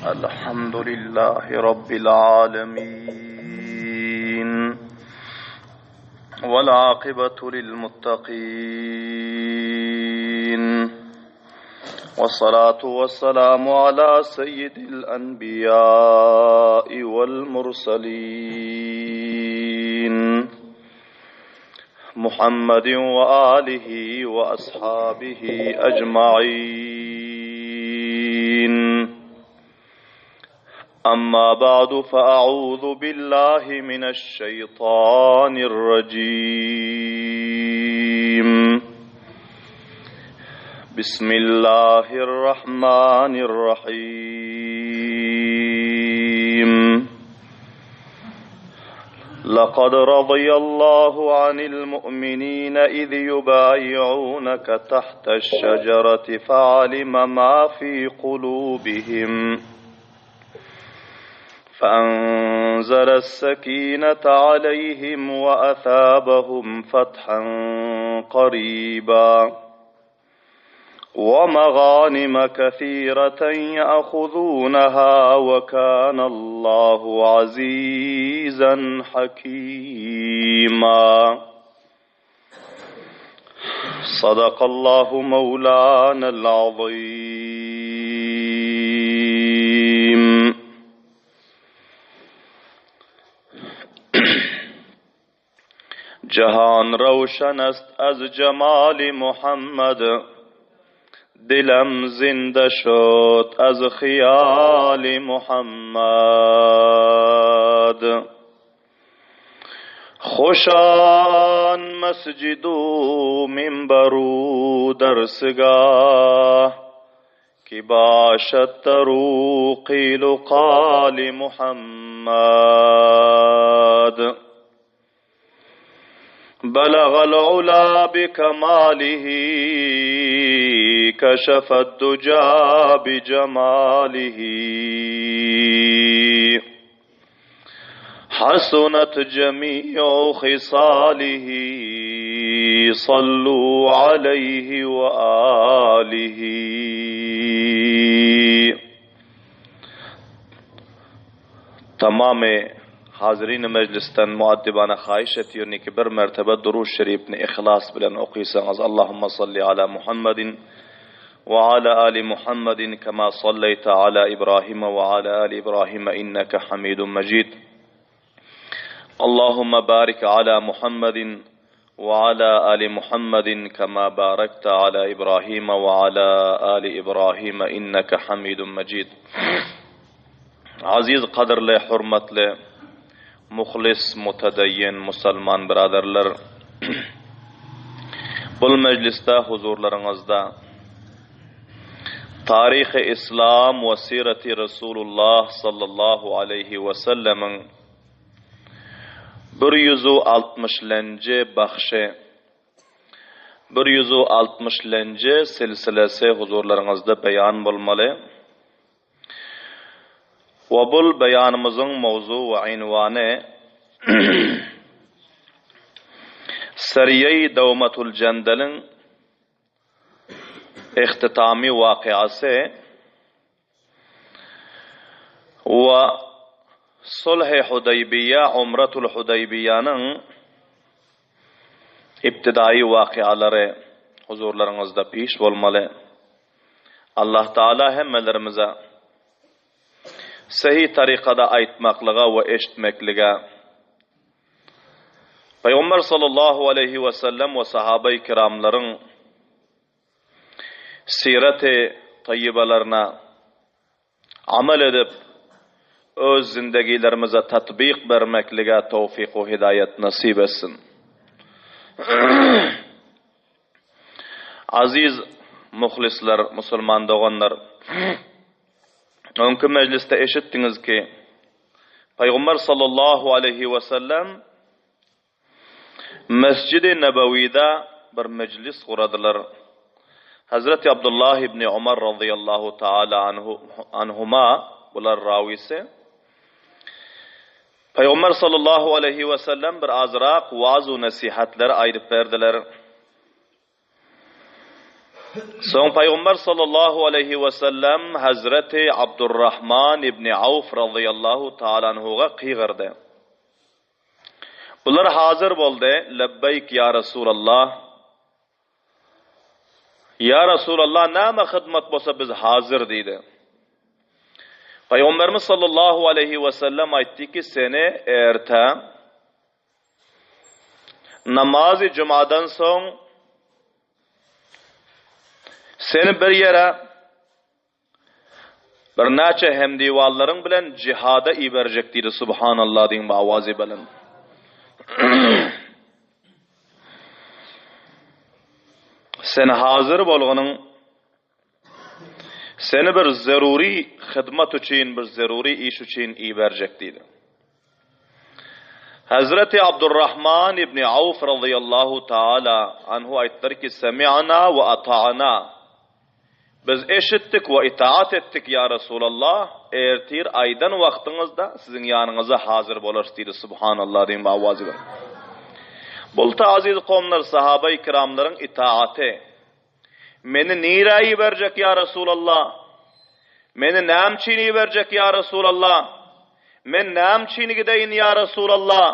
الحمد لله رب العالمين والعاقبة للمتقين والصلاة والسلام على سيد الأنبياء والمرسلين محمد وآله وأصحابه أجمعين أما بعد فأعوذ بالله من الشيطان الرجيم بسم الله الرحمن الرحيم لقد رضي الله عن المؤمنين إذ يبايعونك تحت الشجرة فعلم ما في قلوبهم فأنزل السكينة عليهم وأثابهم فتحا قريبا ومغانم كثيرة يأخذونها وكان الله عزيزا حكيما صدق الله مولانا العظيم جهان روشن است از جمال محمد دلم زنده شد از خیال محمد خوشان مسجد و منبر و درسگاه که باشد در قیل و قال محمد بلغ العلا بكماله كشف الدجى بجماله حسنت جميع خصاله صلوا عليه وآله Tamamy hazyrin mejlisden muaddibana haýyş etýerin ki bir mertebe Durud şerifini yhlas bilen okysaňyz Allahumma salli ala Muhammedin we ala ali Muhammedin kema salleýte ala Ibrahime we ala ali Ibrahime inneke Hamidun Mejid Allahumma barik ala Muhammedin we ala ali Muhammedin kema barakte ala Ibrahime we ala ali Ibrahime inneke Hamidun Mejid Aziz gadyrly hormatly muhlis mutadayyin musalman byradarlar bul mejlisde huzurlaryňyzda Taryhy Islam we Sireti Resulullah sallallahu aleýhi we sellemiň 160 lenji bahşy 160 lenji silsilesi huzurlaryňyzda beýan bolmaly. We bul beýanymyzyň mowzu we ynwany Seriýeýi Dawmatul Jendeliň ihtitamy wakyasy we Sulh-i Hudaýbiýe, Umratul Hudaýbiýäniň ibtidaýy wakyalary huzurlaryňyzda piş bolmaly. Allah Taala hemmelerimize sahy tarykada aýtmaklyga we eşitmeklige, Pygamber sallallahu aleýhi we sellem we sahabeýi kiramlaryň sireti taýýybalaryna amal edip, öz zindegilerimize tatbyk bermeklige towfyk we hidaýat nasyp etsin. Aziz muhlisler, musulman doganlar! Öňki mejlisde eşitdiňiz ki, Pygamber sallallahu aleýhi we sellem Mesjidi Nebewide bir mejlis guradylar. Hazreti Abdullah ibn Omar razyýallahu taala anhuma bular rawysy. Pygamber sallallahu aleýhi we sellem bir azrak waaz-u nesihatlar aýdyp berdiler. Soň Pygamber sallallahu aleýhi we sellem Hazreti Abdurrahman ibn Awf razyýallahu taala anhuga gygyrdy. Bular hazir boldy, Lebbeýk ýa Resulallah. Ýa Resulallah näme hyzmat bolsa biz hazir diýdi. Pygamberimiz sallallahu aleýhi we sellem aýtdy ki, seni erte namazy jumadan soň seni bir ýere birnäçe hemdiwallaryň bilen jihada iberjek diýdi subhanallah diýiň awazy bilen. Sen hazir bolgynyň seni bir zeruri hyzmat üçin, bir zeruri iş üçin iberjek diýdi. Hazreti Abdurrahman ibn Awf razyýallahu taala anhu aýtdylar ki, Semi'na we ata'na. Biz eşitdik we itaat etdik ýa Resulallah, ertir aýdan wagtyňyzda siziň ýanyňyza hazir bolarys diýdi. Subhanallah diýiň bu awazy bilen. Bulta aziz kowumlar sahaba-i kiramlaryň itaaty. Meni nirä iberjek ýa Resulallah? Meni näme üçin iberjek ýa Resulallah? Men näme üçin gideýin ýa Resulallah?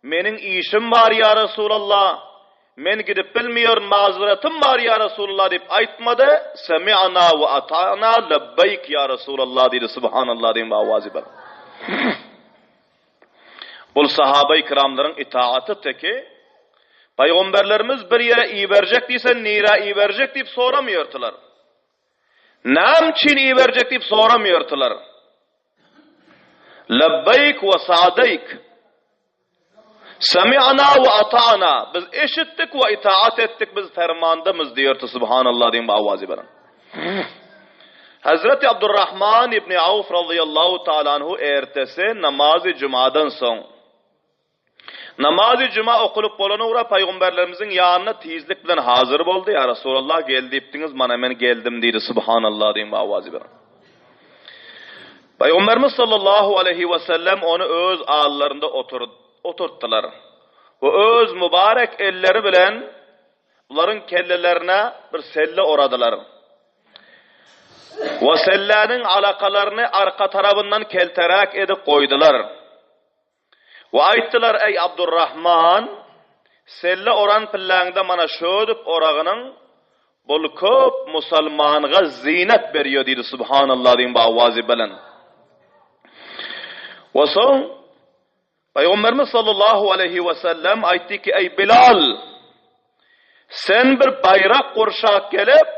Meniň işim bar ýa Resulallah. Men gidip bilmeýärin, mazyratym bar ýa Resulallah diýip aýtmady. Semi'na we ata'na lebbeýk ýa Resulallah diýdi. Subhanallah diýen awazy bar. Bul sahabai kiramlaryň itaaty teki Pygamberlerimiz bir ýere iberjek diýse nirä iberjek diýip soramaýardylar. Näme üçin iberjek diýip soramaýardylar. Lebbeýk we sadeýk. Semi'na we ata'na. Biz eşitdik we itaat etdik, biz fermandamyz diýerdi subhanallah diýen bu awazy bilen. Hazreti Abdurrahman ibn Awf radıyallahu taala anhu ertesi namazy jumadan soň Namazy juma okulyp bolan ugra paýgamberlerimiziň ýanyna tizlik bilen hazir boldy. Ýa Resulallah gel diýipdiňiz, mana men geldim diýdi. Subhanallah diýen bu awazy bilen. Pygamberimiz sallallahu aleýhi we sellem ony öz allarynda oturtdylar we öz mübarek elleri bilen bularyň kellelerine bir selle oradylar. We selläniň alakalaryny arka tarabyndan kelteräk edip goýdular. We aýtdylar, Eý, Abdurrahman, selle oran pilläňde mana şödüp oragynyň bul köp musalmanga zyýnat berýär diýdi, Subhanallah diýiň bu awazy bilen. We soň Pygamberimiz sallallahu aleýhi we sellem aýtdy ki, Eý, Bilal! Sen bir baýrak gurşap gelip,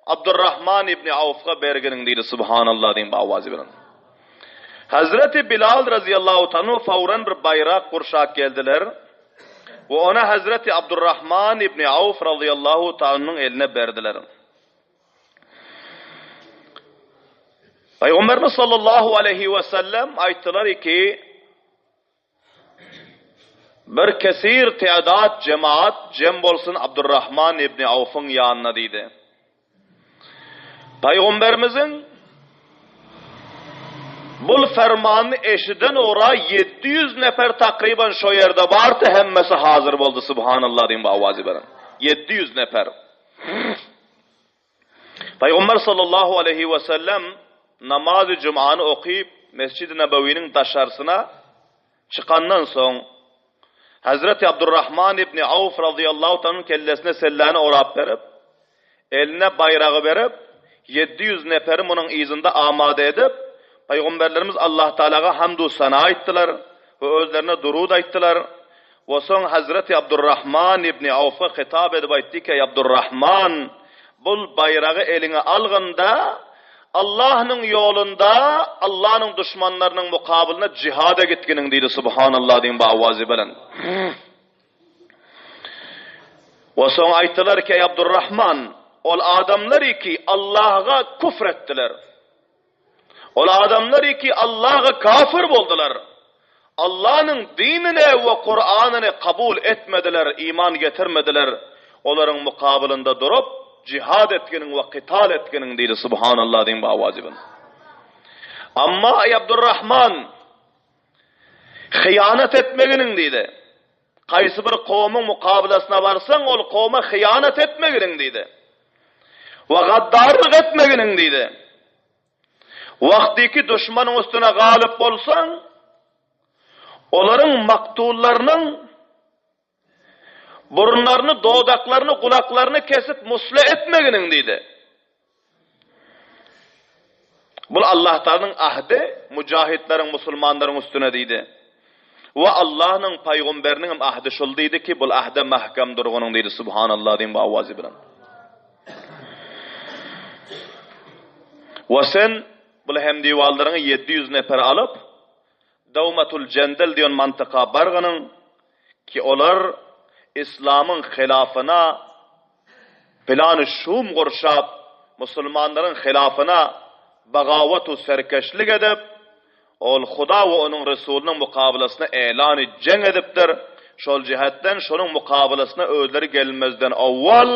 Abdurrahman ibn Awfga berginiň diýdi, Subhanallah diýiň bu awazy bilen. Hazreti Bilal razyýallahu taala fawran bir baýrak gurşap geldiler we ony Hazreti Abdurrahman ibn Awf razyýallahu taalanyň eline berdiler. Pygamberimiz sallallahu aleýhi we sellem aýtdylar ki, Bir kesir tädat jemaat jem bolsun Abdurrahman ibni Awfyň ýanyna diýdi. Pygamberimiziň bul fermanyny eşiden ora 700 nefer takryban şo ýerde bardy, hemmesi hazir boldy, subhanallah diýip awazy beren. 700 nefer. Pygamber sallallahu aleýhi we sellem namazy jumany okyp, Mesjidi Nebewiniň daşarsyna çykandan soň, Hezreti Abdurrahman ibn Awf razyýallahu taala kellesine selläni orap berip, eline baýragy berip, 700 neperi munuň yzynda amada edip, Pygamberlerimiz Allah Taalaga hamdu sana aýtdylar we özlerine durud aýtdylar. We soň Hazreti Abdurrahman ibni Awfa hitap edip aýtdy ki, Eý Abdurrahman, bul baýragy eliňe algyn-da, Allahnyň ýolunda Allahnyň duşmanlarynyň mukabylyna jihada gitginiň diýdi, Subhanallah diýiň bu awazy bilen. We soň aýtdylar ki, Eý Abdurrahman, ol adamlar ki Allahga kufr etdiler. Ol adamlar ki Allaha kafir boldular. Allanyň dinine we Kuranyny kabul etmediler, iman getirmediler. Olaryň mukabylynda durup, jihad etginiň we kytal etginiň diýdi. Subhanallah diýiň bu awazy bilen. Amma eý Abdurrahman, hyýanat etmeginiň diýdi. Haýsy bir kowumyň mukabylasyna barsaň, ol kowuma hyýanat etmeginiň diýdi. We gaddarlyk etmeginiň diýdi. Wagtyky duşmanyň üstüne galyp bolsaň, olaryň maktullarynyň burunlaryny, dodaklaryny, gulaklaryny kesip musle etmeginiň diýdi. Bul Allah Taalanyň ahdi mujahitleriň, musulmanlaryň üstüne diýdi. We Allahnyň paýgomberiniň hem ahdi şul diýdi ki, bul ahde mahkam durgunyň diýdi. Subhanallah diýiň bu awazy bilen. We sen bul hemdiwallaryňy 700 nefer alyp, Dawmatul Jendel diýen mantyka bargynyň ki olar islamyň hylafyna plany şum gurşap, musulmanlaryň hylafyna bagawat u serkeşlik edip, ol Huda we onuň Resulynyň mukabylasyna elany jeň edipdir, şol jihetden şonuň mukabylasyna özleri gelmezden owwal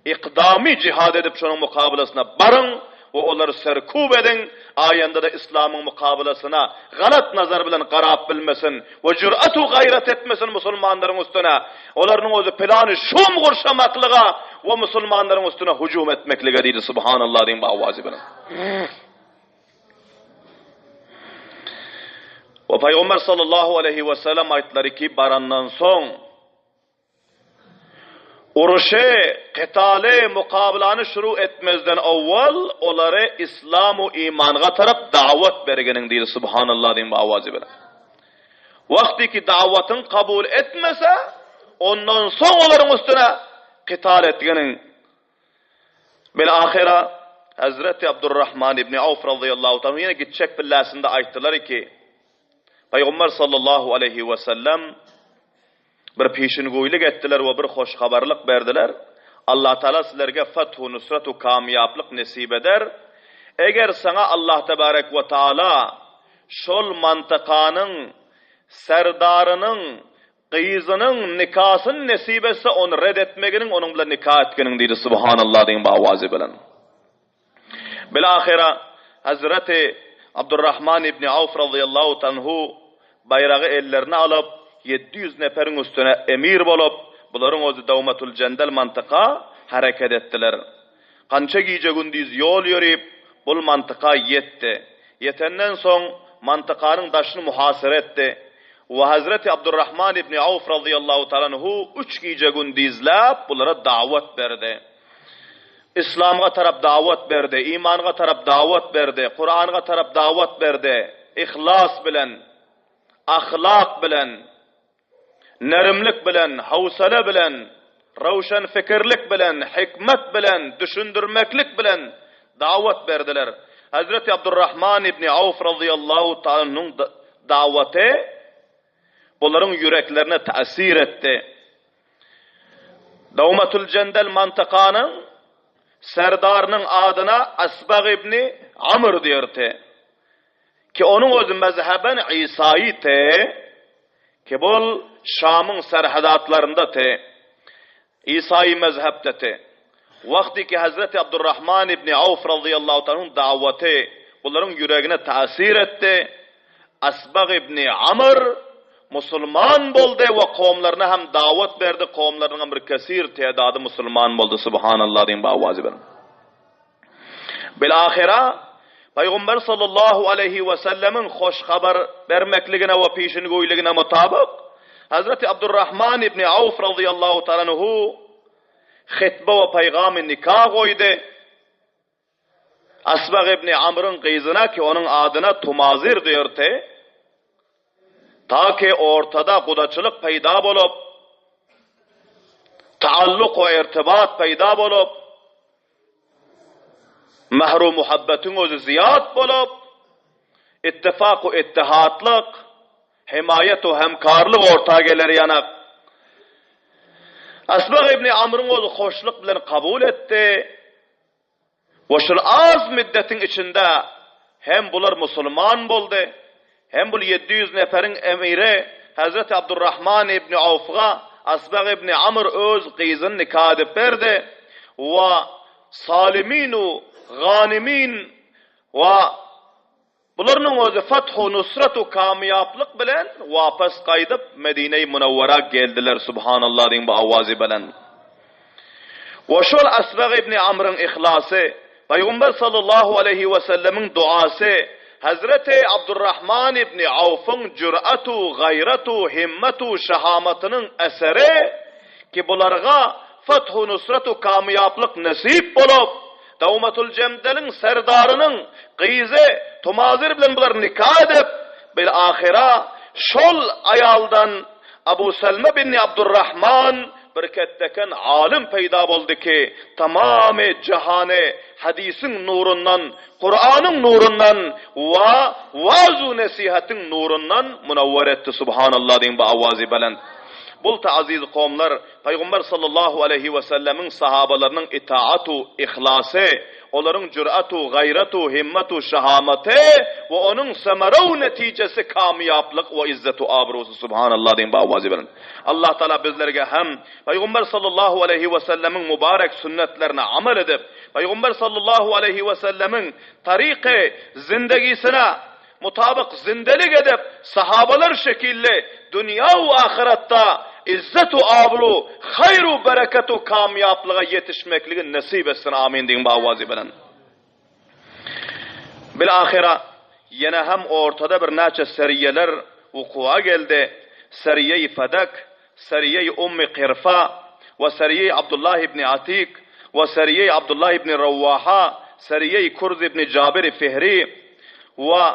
Ykdamy jihad edip şonuň mukabylasyna baryň we olary serkub ediň, aýanda-da islamyň mukabylasyna galat nazar bilen garap bilmesin we jürat-u gaýrat etmesin musulmanlaryň üstüne, olarynyň özi plany şum gurşamaklyga we musulmanlaryň üstüne hujum etmeklige diýdi Subhanallah diýiň bu awazy bilen. We Pygamber sallallahu aleýhi we sellem aýtdylary ki barandan soň Uruşy, kytaly, mukabylany şuru etmezden owwal olary islam u imanga tarap dawat bergeniň diýdi Subhanallah diýiň bu awazy bilen. Wagty ki dawatyň kabul etmese, ondan soň olaryň üstüne kytal etgeniň. Bil ahyra Hazreti Abdurrahman ibn Awf razyýallahu taala ýene gitjek pilläsinde aýtdylar ki, Pygamber sallallahu aleýhi we sellem Bir peşingöýlik etdiler we bir hoş habarlyk berdiler, Allatagala sizlerge feth-u nusret-u kamýaplyk nesip eder, eger saňa Allah tebarek we taala şol mantykanyň serdarynyň gyzynyň nikasyny nesip etse ony red etmeginiň onuň bilen nika etginiň diýdi Subhanallah diýiň bu awazy bilen. Bilahyra Hazreti Abdurrahman ibn Awf razyýallahu tanhu baýragy ellerine alyp, 700 neperiň üstüne emir bolup, bularyň özi Dawmatul Jendel mantyka hereket etdiler. Gança gije-gündiz ýol ýörip, bul mantyka ýetdi. Ýetenden soň, mantykanyň daşyny muhasyra etdi. We Hazreti Abdurrahman ibn Awf razyýallahu talanhu üç gije-gündizläp bulara dawat berdi. Yslamga tarap dawat berdi, imanga tarap dawat berdi, Kuranga tarap dawat berdi, yhlas bilen, ahlak bilen, nerimlik bilen, howsala bilen, röwşen fikirlik bilen, hikmet bilen, düşündirmeklik bilen dawat berdiler. Hazreti Abdurrahman ibn Awf razyýallahu ta'ala dawaty bularyň ýüreklerine täsir etdi. Dawmatul-Jendel mantykanyň serdarynyň adyna Asbag ibni Amr diýerdi. Ki onuň özi mezheben isaýy te, ki bul Şamyň serhedatlarynda te, isaýy mezhepde te. Wagty ki Hazreti Abdurrahman ibni Awf razyýallahu taala dawaty bularyň ýüregine täsir etdi. Asbag ibni Amr musulman boldy we kowumlaryna hem dawat berdi, kowumlarynyň hem bir kesir tedady musulman boldy, Subhanallah diýiň bu awazy bilen. Bil-ahyra Pygamber sallallahu aleýhi we sellemiň hoş habar bermekligine we peşingöýligine mutabyk Hazreti Abdurrahman ibni Awf razyýallahu taala anhu hitbe we paýgamy nika goýdy. Asbag ibni Amryň gyzyna ki onuň adyna Tumazir diýerdi, ta ki ortada gudaçylyk peýda bolup, taalluk we irtibat peýda bolup, mähru muhabbetiň özi zyýat bolup, ittifak we ittihatlyk, hemaýat we hemkarlyk orta geler ýanak. Asbag ibni Amryň özi hoşluk bilen kabul etdi. We şol az müddetiň içinde hem bular musulman boldy, hem bul 700 neferiň emiri Hazreti Abdurrahman ibn Awfga Asbag ibn Amr öz gyzyny nika edip berdi we Salimin u Ganimin we Bularynyň özi feth-u nusrat-u kamýaplyk bilen wapas gaýdyp Medine-i Munawwara geldiler Subhanallah diýiň bu awazy bilen. We şol Asbag ibn Amryň yhlasy, Pygamber sallallahu aleýhi we sellemiň duasy, Hezreti Abdurrahman ibn Awfyň jür'atu, gaýratu, himmetu, şahamatynyň eseri ki bularga fethu, nusratu, kamýaplyk nesip bolup, Dawmatul Jemdeliň serdarynyň gyzy Tumazir bilen bular nika edip, bil ahyra şol aýaldan Abu Selme bin Abdurrahman bir ketdeken alym peýda boldy ki, tamamy jahany hadisiň nurundan, Kuranyň nurundan we waaz-u nesihatyň nurundan munawwer etdi. Subhanallah diýiň bu awazy belent. Bulta aziz kowumlar, Pygamber sallallahu aleýhi we sellemiň sahabalarynyň itaat-u yhlasy, olaryň jürat-u gaýrat-u himmet-u şahamaty we onuň semere-u netijesi kamýaplyk we izzet-u abrusy Subhanallah diýiň bu awazy belent. Allah Taala bizlerge hem Pygamber sallallahu aleýhi we sellemiň mübarek sünnetlerine amal edip, Pygamber sallallahu aleýhi we sellemiň taryky zindegisine mutabyk zindelik edip, sahabalar şekilli dünýä we ahyretde izzet we abru, haýr we bereket we kamýaplyga ýetişmekligi nesip etsin. Amin diýiň bu awazy bilen. Bil-ahyra ýene hem ortada birnäçe seriýeler wukuwa geldi, Seriýeýi Fedek, Seriýeýi Ummi Kyrfa we Seriýeýi Abdullah ibni Atik we Seriýeýi Abdullah ibni Rawaha, Seriýeýi Kurz ibni Jabiri Fihri we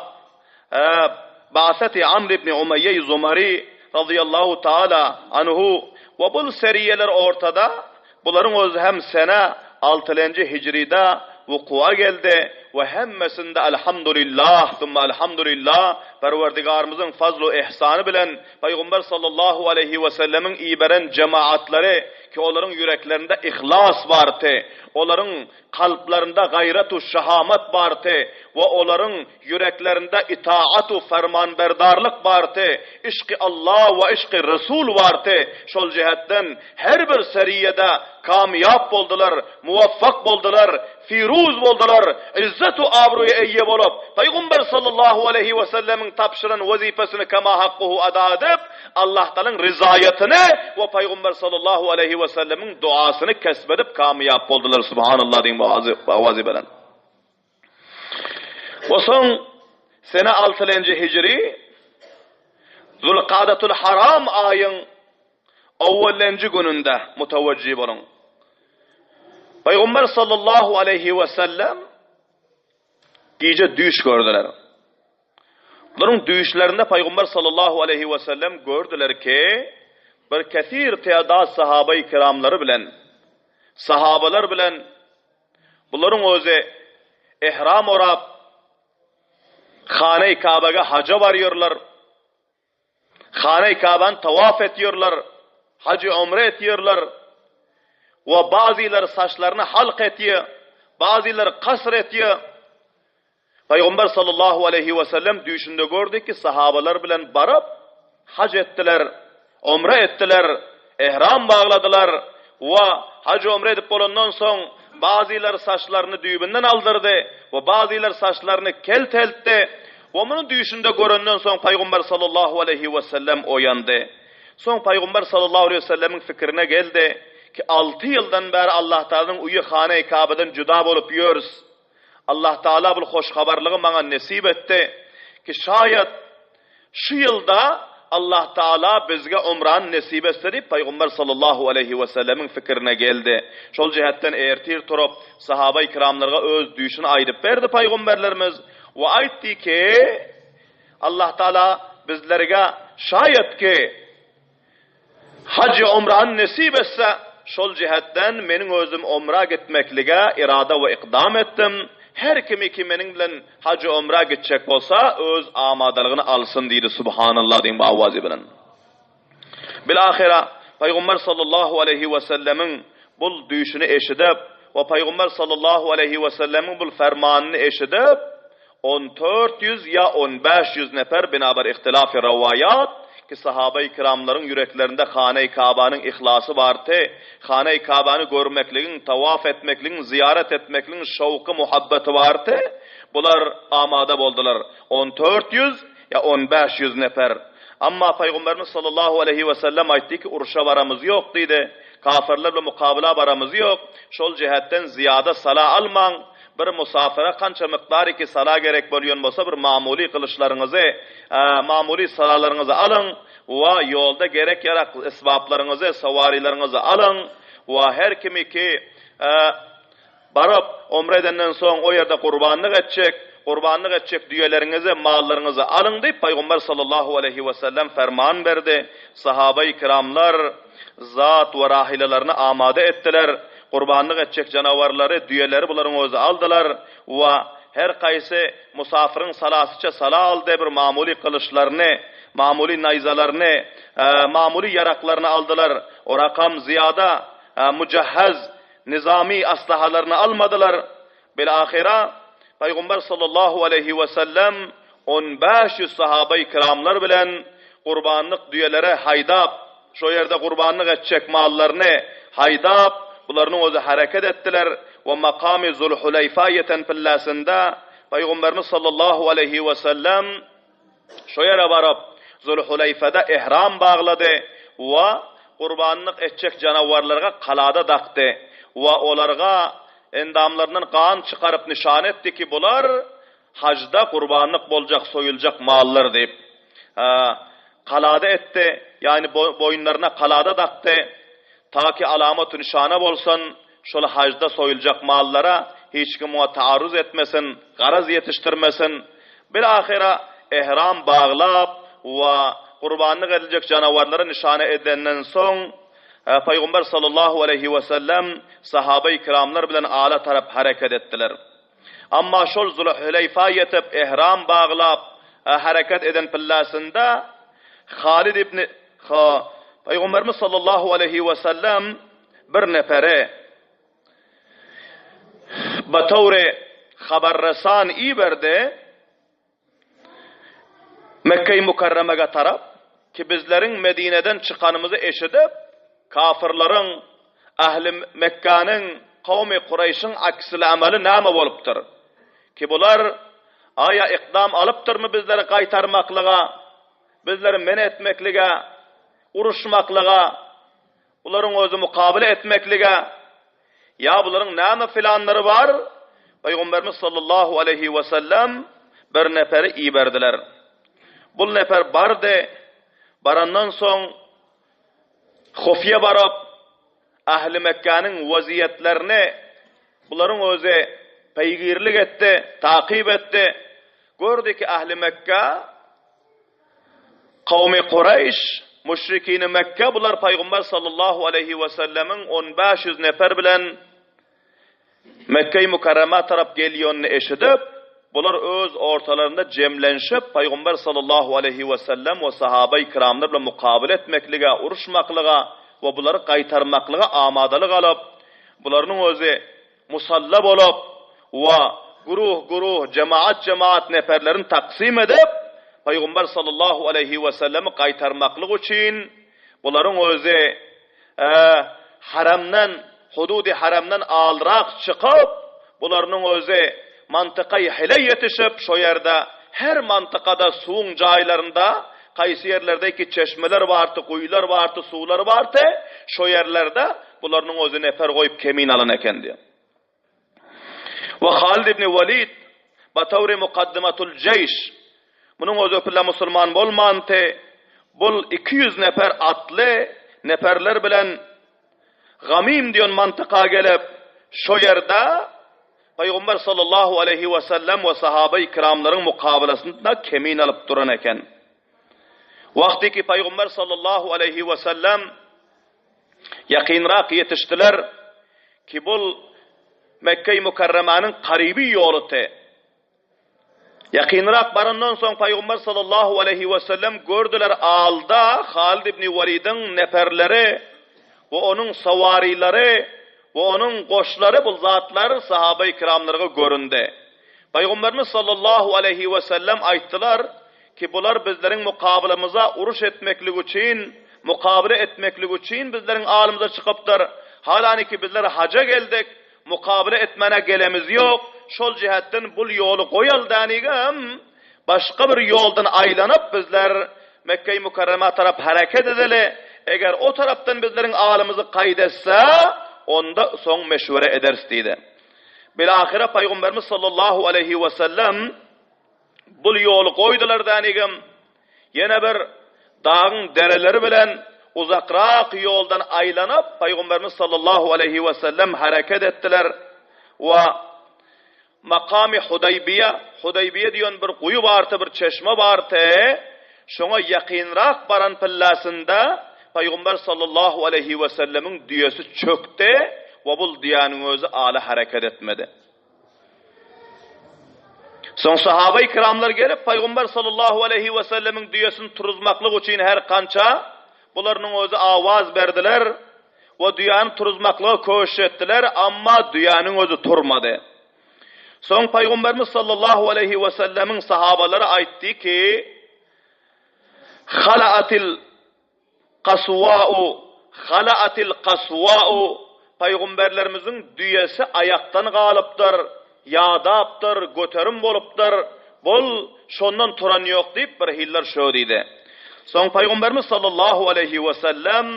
Ba'seti Amr ibni Umeýýeýi Zumary razyýallahu taala anhu we bul seriýeler ortada Bularyň özi hem sene altylenji hijride wukuwa geldi we hemmesinde Elhamdulillah, summa Elhamdulillah, Perwerdigarymyzyň fazlu ihsany bilen Pygamber sallallahu aleýhi we sellemiň iberen jemaatlary ki olaryň ýüreklerinde yhlas bardy, olaryň kalplarynda gaýrat-u şahamat bardy we olaryň ýüreklerinde itaat-u fermanberdarlyk bardy, yşky Allah we yşky Resul bardy, şol jähetden her bir seriýede kamýap boldular, muwaffak boldular, firuz boldular, yzzet-u abroýa eýe bolup, Pygamber sallallahu aleýhi we sellemiň tabşyran wezipesini kema hakkuhu ada edip, Allahtalaň ryzaýatyny we Pygamber sallallahu aleýhi we sellemiň duasyny kesp edip kamýap boldular. Subhanallah diýiň bu awazy bilen. We soň sene altylenji hijri Zulkadatul Haram aýyň owwalenji gününde mutawajjih boluň. Pygamber sallallahu aleýhi we sellem gije düýş gördüler. Bularyň düýşlerinde Pygamber sallallahu aleýhi we sellem gördüler ki, bir kesir tedat sahabaýy kiramlary bilen, sahabalar bilen bularyň özi ihram orap, Hana-i Kabaga haja barýarlar. Hana-i Kabany tawaf etýärler, haj-y umre etýärler we bazylary saçlaryny halk etýär, bazylary kasr etýär. Pygamber sallallahu aleýhi we sellem düýşünde gördi ki, sahabalar bilen baryp, haj etdiler, umre etdiler, ihram bagladylar we haj umre edip bolandan soň bazylary saçlaryny düýbünden aldyrdy we bazylary saçlaryny kelteltdi we muny düýşünde görenden soň Pygamber sallallahu aleýhi we sellem oýandy. Soň Pygamber sallallahu aleýhi we sellemiň pikirine geldi ki, alty ýyldan bäri Allah Tagalanyň uýy Hana-i Kabadan juda bolup ýörüs. Allah Taala bul hoş habarlygy maňa nesip etdi ki şaýat şu ýylda Allah Taala bizge umrany nesip etse diýip Pygamber sallallahu aleýhi we sellemiň pikirine geldi. Şol jähetden ertir turup sahaba-i kiramlarga öz düýşüni aýdyp berdi Pygamberlerimiz we aýtdy ki Allah Taala bizlerge şaýat ki Haj-y umrany nesip etse, şol jihetden meniň özüm umra gitmeklige irada we ykdam etdim. Her kimi ki meniň bilen haj-y umra gitjek bolsa, öz amadalygyny alsyn diýdi. Subhanallah diýiň bu awazy bilen. Bil-ahyra, Pygamber sallallahu aleýhi we sellemiň bul düýşüni eşidip we Pygamber sallallahu aleýhi we sellemiň bul fermanyny eşidip, 1400 ýa 1500 nefer binabar ihtilafy rowaýat, ki sahabaýy kiramlaryň ýüreklerinde Hana-i Kabanyň yhlasy bardy, Hana-i Kabany görmekligiň, tawaf etmekligiň, zyýarat etmekligiň şowky, muhabbeti bardy, bular amada boldular. 1400 ýa 1500 nefer. Amma Pygamberimiz sallallahu aleýhi we sellem aýtdy ki, urşa baramyz ýok diýdi. Kafyrlar bilen mukabala baramyz ýok. Şol jähetden zyýada sala almaň. Bir musafyra kança mukdar iki sala gerek bolýan bolsa bir mamuly gylyçlaryňyzy, mamuly salalaryňyzy alyň we ýolda gerek-ýarak esbaplaryňyzy, sowarylaryňyzy alyň we her kimiki Baryp, umre edenden soň, o ýerde gurbanlyk etjek, gurbanlyk etjek düýeleriňizi, mallaryňyzy alyň diýip, Pygamber sallallahu aleýhi wesellem ferman berdi. Sahabaýy kiramlar zat we rahylalaryny amada etdiler. Gurbanlyk etjek janawarlary, düýeleri bularyň özi aldylar we her kaýsy musafyryň salasyça sala aldy, bir mamuly gylyçlaryny, mamuly naýzalaryny, mamuly ýaraklaryny aldylar. Orakam zyýada, mujahhaz, Nizamy aslahalaryny almadylar. Bil-ahyra, Pygamber sallallahu aleýhi we sellem on 500 sahabaýy kiramlar bilen gurbanlyk düýelere haýdap, şo ýerde gurbanlyk etjek mallaryny haýdap, bularynyň özi hereket etdiler we makamy Zulhuleýfa ýeten pilläsinde Pygamberimiz sallallahu aleýhi we sellem Şo ýere baryp, Zulhuleýfede ihram baglady we gurbanlyk etjek janawarlarga kalada dakdy we olarga endamlaryndan gan çykaryp nyşan etdi ki, bular hajda gurbanlyk boljak, soýuljak mallar diýip. Kalada etdi, ýagny boýunlaryna kalada dakdy, ta ki alamat-u nyşana bolsun, şol hajda soýuljak mallara hiç kim muňa taarruz etmesin, garaz ýetişdirmesin. Bilahyra ihram baglap we gurbanlyk ediljek janawarlary nyşana edenden soň, Pygamber sallallahu aleýhi wesellem sahabeýi kiramlar bilen ala tarap hereket etdiler. Amma şol Zulhüleýfa ýetip, ihram baglap, hereket eden pillasynda Halid ibn Pygamberimiz sallallahu aleýhi wesellem bir nepere batawry habarresan iberdi, Mekge-i Mükerremege tarap, ki bizleriň Medineden çykanymyzy eşidip, kafyrlaryň, ähli Mekgäniň, kowmy Kureýşiň aksil-amaly näme bolupdyr? Ki bular, aýa ykdam alypdyrmy bizleri gaýtarmaklyga, bizleri men etmeklige, uruşmaklyga, Bularyň özi mukabele etmeklige, ýa bularyň näme planlary bar? Pygamberimiz sallallahu aleýhi we sellem bir neferi iberdiler. Bul nefer bardy, barandan soň Hufiýe baryp, ähli Mekgäniň waziýetlerini bularyň özi peýgirlik etdi, takyp etdi. Gördi ki, ähli Mekge Kowmy Kureýş, müşrikini Mekge bular Pygamber sallallahu aleýhi we sellemiň on 500 nefer bilen Mekge-i Mükerremä tarap gelýänini eşidip, bular öz ortalarynda jemlenşip, Pygamber sallallahu aleýhi we sellem we sahabeýi kiramlar bilen mukabele etmeklige, uruşmaklyga we bulary gaýtarmaklyga amadalyk alyp, bularynyň özi musalla bolup we guruh-guruh, jemaat-jemaat neperlerini taksym edip, Pygamber sallallahu aleýhi we sellemi gaýtarmaklyk üçin bularyň özi haramdan, hududy haramdan alrak çykyp, bularynyň özi mantykaý hile ýetişip, şo ýerde her mantykada suwuň jaýlarynda, haýsy ýerlerdeki çeşmeler bardy, guýular bardy, suwlar bardy, şo ýerlerde Bularynyň özi nefer goýup kemin alan eken diýýär. We Halid ibn Walid batawri mukaddimatul jeýş munuň özi öpüle musulman bolmanty bul 200 nefer atly neferler bilen Gamim diýen mantyka gelip şo ýerde Pygamber sallallahu aleýhi we sellem we sahabeýi kiramlaryň mukabelasynda kemin alyp duran eken. Wagty ki Pygamber sallallahu aleýhi we sellem Ýakynrak ýetişdiler ki bul Mekge-i Mükerremäniň karyby ýoludy. Ýakynrak barandan soň Pygamber sallallahu aleýhi we sellem gördüler alda Halid ibn Welidiň neperleri we onuň sawarylary we onuň goşlary bul zatlar sahabeýi kiramlarga göründi. Pygamberimiz sallallahu aleýhi we sellem aýtdylar, Ki bular bizleriň mukabylamyza uruş etmeklik üçin, mukabyle etmeklik üçin bizleriň alymyza çykypdyr. Halaniki bizler haja geldik, mukabyle etmäne gelemiz ýok, şol jähetden bul ýoly goýaly dänigem, başga bir ýoldan aýlanyp bizler Mekge-i Mükerremä tarap hereket edeli. Eger o tarapdan bizleriň alymyzy kaýt etse, onda soň meşwere ederis diýdi. Bilahyra Pygamberimiz sallallahu aleýhi we sellem bul ýoly goýdular dänigem, ýene bir dagyň dereleri bilen uzakrak ýoldan aýlanyp, Pygamberimiz sallallahu aleýhi we sellem hereket etdiler we Makamy Hudaýbiýe, Hudaýbiýe diýen bir guýy bardy, bir çeşme bardy, şoňa ýakynrak baran pillasynda Pygamber sallallahu aleýhi we sellemiň düýesi çökdi we bul düýäniň özi ala hereket etmedi. Soň sahabaý kiramlar gelip Pygamber sallallahu aleýhi we sellemiň düýesini turuzmaklyk üçin her kança bularynyň özi awaz berdiler. We düýäni turuzmaklyga köşüş etdiler, amma düýäniň özi turmady. Soň Pygamberimiz sallallahu aleýhi we sellemiň sahabalary aýtdy ki, Halaatil kaswau, halaatil kaswau, Pygamberlerimiziň düýesi aýakdan galypdyr, Ýadapdyr, göterim bolupdyr, bol, şondan turan ýok diýip, bir hiller şö diýdi. Soň Pygamberimiz sallallahu aleýhi wesellem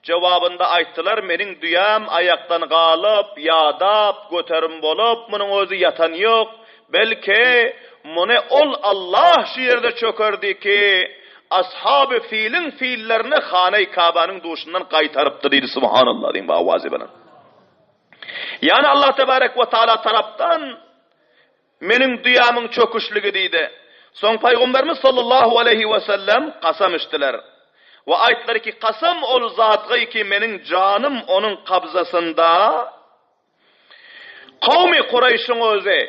jogabynda aýtdylar, Meniň düýäm aýakdan galyp, ýadap, göterim bolup, munuň özi ýatan ýok, belki, muny ol Allah şu ýerde çökerdi ki, Ashaby filiň fillerini Hanaý Kabanyň duşundan gaýtarypdy diýdi. Subhanallah diýiň bu awazy bilen. Ýagny Allah tebarek we taala tarapdan meniň düýämiň çöküşligi diýdi. Soň Pygamberimiz sallallahu aleýhi we sellem kasam içdiler. We aýtdylar ki, kasam ol zatga ki meniň janym onuň kabzasynda kowmy Kureýşiň özi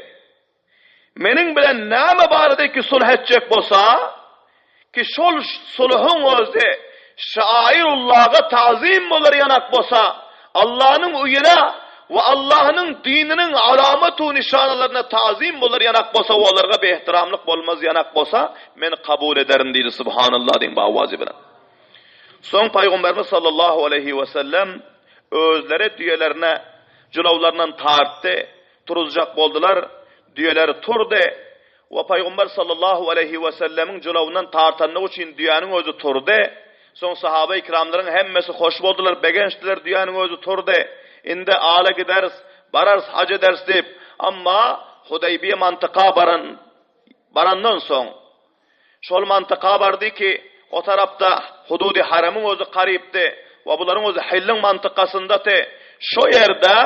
Meniň bilen näme barada ki sulh etjek bolsa, ki şol sulhuň özi şairullaha tazym bolar ýanak bolsa, Allanyň öýüne we Allanyň dininiň alamat-u nyşanalaryna tazym bolar ýanak bolsa we olarga beehtiramlyk bolmaz ýanak bolsa, men kabul ederin diýdi. Subhanallah diýiň bu awazy bilen. Soň Pygamberimiz sallallahu aleýhi we sellem özleri düýelerine jylawlaryndan tartdy. Turuzjak boldular, düýeleri turdy we Pygamber sallallahu aleýhi wesellemiň jylawyndan tartanlygy üçin düýäniň özi turdy. Soň sahaba-i kiramlaryň hemmesi hoş boldular, begençdiler, düýäniň özi turdy. Indi ala gideris, bararys, haj ederis diýip. Emma Hudaýbiýe mantyka baran barandan soň, Şol mantyka bardy ki, o tarapda hududy haremyň özi garypdy we bularyň özi Hilliň mantykasyndaty. Şo ýerde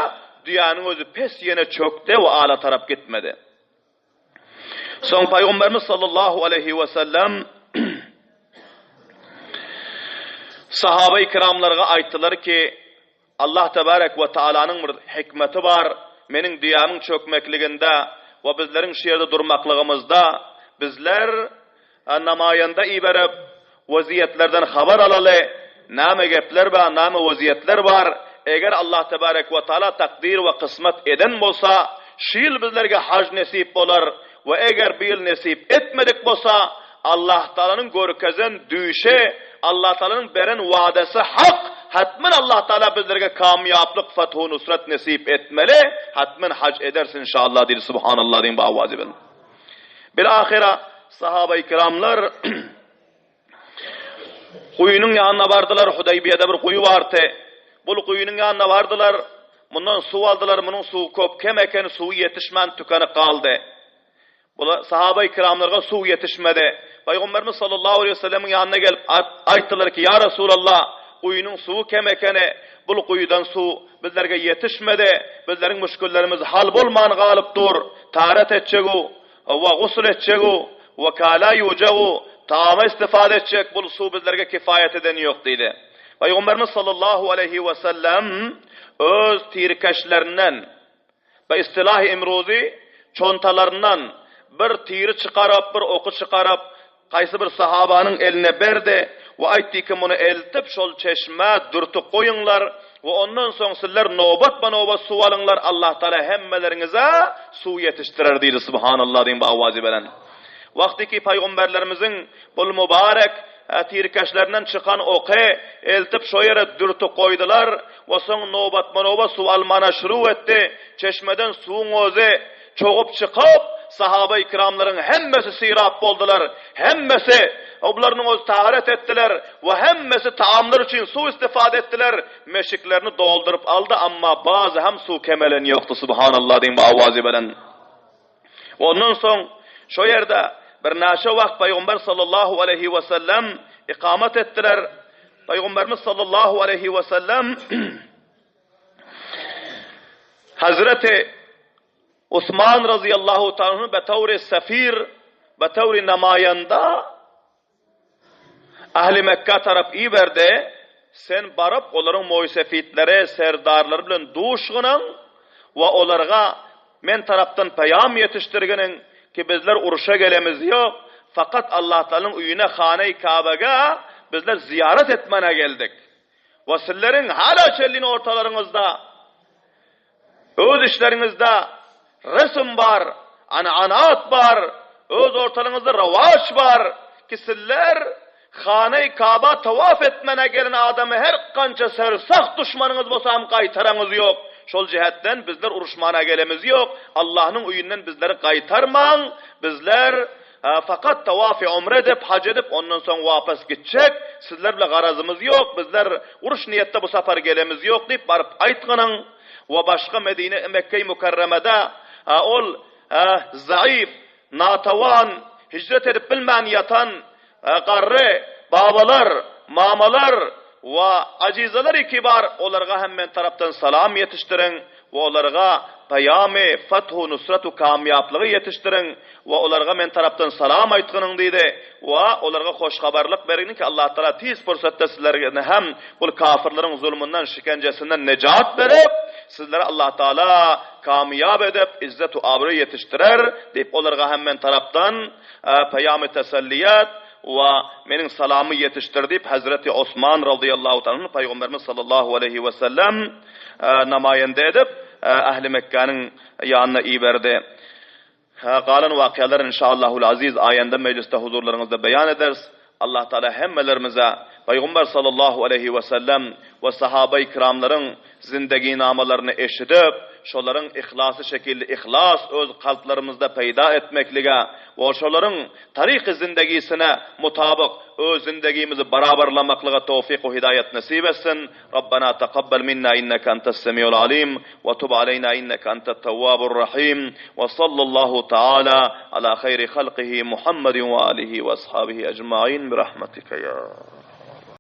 düýäniň özi pes ýene çökdi we ala tarap gitmedi. Soň Pygamberimiz sallallahu aleýhi we sellem sahaba-i kiramlarga aýtdylar ki, Allah tebarek we taalanyň bir hikmeti bar, meniň düýämiň çökmekliginde we bizleriň şu ýerde durmaklygymyzda bizler namaýanda iberip weziýetlerden habar alaly, name gepler bar, name weziýetler bar, eger Allah tebarek we taala takdyr we kysmat eden bolsa, şu ýyl bizlerge haj nesip bolar we eger bu ýyl nesip etmedik bolsa, Allah Taalanyň görkezen düýşi, Allah Taalanyň beren wadasy hak, hatmen Allah Taala bizlerge kamýaplyk, fethu nusrat nesip etmeli, hatmen haj ederis inşallah diýdi, Subhanallah diýiň bu awazy bilen. Bil-ahyra sahaba-i kiramlar guýynyň ýanyna bardylar, Hudaýbiýede bir guýy bardy. Bul guýynyň ýanyna bardylar, mundan suw aldylar, munuň suwy köp kem eken, suwy ýetişmän tükenip galdy. Bular sahaba-i kiramlarga suw ýetişmedi. Pygamberimiz sallallahu aleýhi we sellemiň ýanyna gelip aýtdylar ki, Ýa Resulallah, guýynyň suwy kem ekeni, bul guýudan suw bizlerge ýetişmedi, bizleriň müşgillerimiz hal bolman galyp dur, taret etjegu we gusl etjegu we kala ýuwjagu, taama istifade etjek bul suw bizlerge kifaýat eden ýok diýdi. Pygamberimiz sallallahu aleýhi we sellem öz tirkeşlerinden Be istilahi imruzi çontalaryndan bir tiri çykaryp, bir oky çykaryp, haýsy bir sahabanyň eline berdi we aýtdy ki, muny eltip şol çeşmä dürtüp goýuňlar we ondan soň sizler nobatma-nobat suw alyňlar, Allah Taala hemmeleriňize suw ýetişdirer diýdi. Subhanallah diýiň bu awazy bilen. Wagty ki pygamberlerimiziň bul mübarek tirkeşlerinden çykan oky eltip şo ýere dürtüp goýdular we soň nobatma-nobat suw almana şuruw etdi. Çeşmeden suwuň özi çogup çykyp, sahaba-i kiramlaryň hemmesi sirap boldular. Hemmesi. Oblarynyň özi taharet etdiler we hemmesi taamlar üçin suw istifade etdiler. Meşiklerini dolduryp aldy, amma bazy hem suw kemelen ýokdy, Subhanallah diýiň bu awazy bilen. Ondan soň şo ýerde birnäçe wagt Pygamber sallallahu aleýhi we sellem ikamet etdiler. Pygamberimiz sallallahu aleýhi we sellem Hazreti Osman razyýallahu taala betawri sefir, betawri namaýanda Ähli Mekgä tarap iberdi, Sen baryp, olaryň moýsefitleri, serdarlary bilen duşgynyň we olarga men tarapdan peýam ýetişdirginiň ki, bizler urşa gelemiz ýok, fakat Allahtagalanyň öýüne, Hane-i Kabege bizler zyýarat etmäne geldik. We sizleriň hala çenli ortalaryňyzda Öz işleriňizde resm bar, an'anat bar, öz ortalygyňyzda rowaç bar ki sizler Hane-i Kaba tawaf etmäne gelen adamy her gança sersagt duşmanyňyz bolsa hem gaýtaraňyz ýok. Şol jähetden bizler uruşmana gelemiz ýok. Allahnyň öýünden bizleri gaýtarmaň. Bizler fakat tawafy umre edip, haj edip, ondan soň wapas gitjek. Sizler bile garazymyz ýok. Bizler uruş niýetde bu sapar gelemiz ýok diýip baryp aýtgynyň. We başga Medine, Mekge-i Mükerremede ol zaif, natawan, hijret edip bilmän ýatan garry babalar, mamalar we ajizalar kibar olarga hem men tarapdan salam ýetişdiriň we olarga peýamy fathu nusratu kamýaplygy ýetişdiriň we olarga men tarapdan salam aýtgynyň diýdi we olarga hoş habarlyk berginiň ki Allah Tagala tiz pursatda sizlerni hem bul kafirleriň zulmundan şikenjesinden nejat berip sizleri Allah Tagala kamýap edip izzet u abraý ýetişdirer diýip olarga hem men tarapdan peýamy teselliýet we meniň salamy ýetişdir diýip Hezreti Osman razyýallahu taala anhu Pygamberimiz sallallahu aleýhi we sellem namaýende edip ähli Mekgäniň ýanyna iberdi. Galan wakyalar inşaallahul aziz aýanda mejlisde huzurlaryňyzda beýan ederis. Allah Taala hemmelerimize Pygamber sallallahu aleýhi we sellem we sahabai kiramlaryň zindeginamalaryny eşidip, şolaryň yhlasy şekilli yhlas öz kalplarymyzda peýda etmeklige we şolaryň taryky zindegisine mutabyk öz zindegimizi barabarlamaklyga towfyk we hidaýat nesip etsin. Rabbana takabbal minna inneke entes semiul alim we tub aleyna inneke entet tewwabur rahim we sallallahu taala ala haýri halkihi Muhammedin we alihi we ashabihi ecmain bi rahmetike ya.